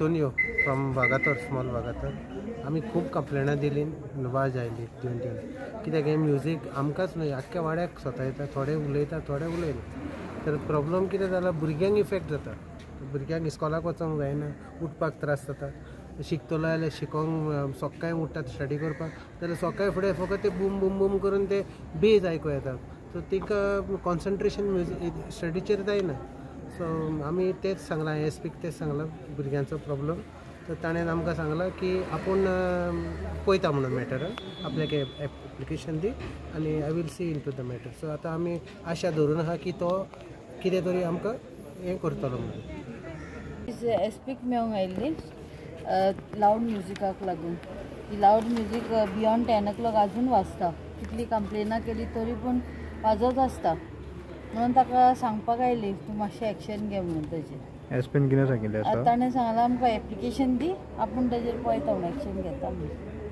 Antonio from Vagator, small Vagator. आमी खूब कंप्लेनां दिली, वाज आयली दिवन दिवन. कित्याक हें म्युजीक आमकांच न्हय, आख्ख्या वाड्याक सतायता. थोडे उलयता, थोडे उलयना. तर प्रॉब्लम कितें जाला, भुरग्यांक इफेक्ट जाता. भुरग्यांक इस्कॉलाक वचोंक जायना, उठपाक त्रास जाता. शिकतलो जाल्यार शिकोंक सकाळीं उठ्ठात स्टडी करपाक, जाल्यार सकाळीं फुडें फकत ते बूम बूम बूम करून ते बेज आयकूं येता. सो तांकां कॉन्सन्ट्रेशन म्युजीक स्टडीचेर जायना. सो आमी तेच सांगलां, एस पीक तेच सांगलां भुरग्यांचो प्रॉब्लम. तर ताणें आमकां सांगलां की आपूण पळयता म्हणून मॅटर, आपल्याक एप्लिकेशन दी आनी I will see into the matter. So आतां आमी आशा धरून आहा की तो कितें तरी आमकां हें करतलो म्हणून. एस पीक मेळोंक आयिल्ली लावड म्युजिकाक लागून. ही लावड म्युजीक बियोंड 10 o'clock आजून वाजता. कितली कंप्लेनां केली तरी पूण वाजत आसता. म्हणून ताका सांगपाक आयली तूं मातशें एक्शन घे म्हणून ताजेर. एस पीन कितें सांगिल्लें आसा? ताणें सांगलां आमकां एप्लिकेशन दी, आपूण ताजेर पळयता म्हणून, एक्शन घेता म्हणून.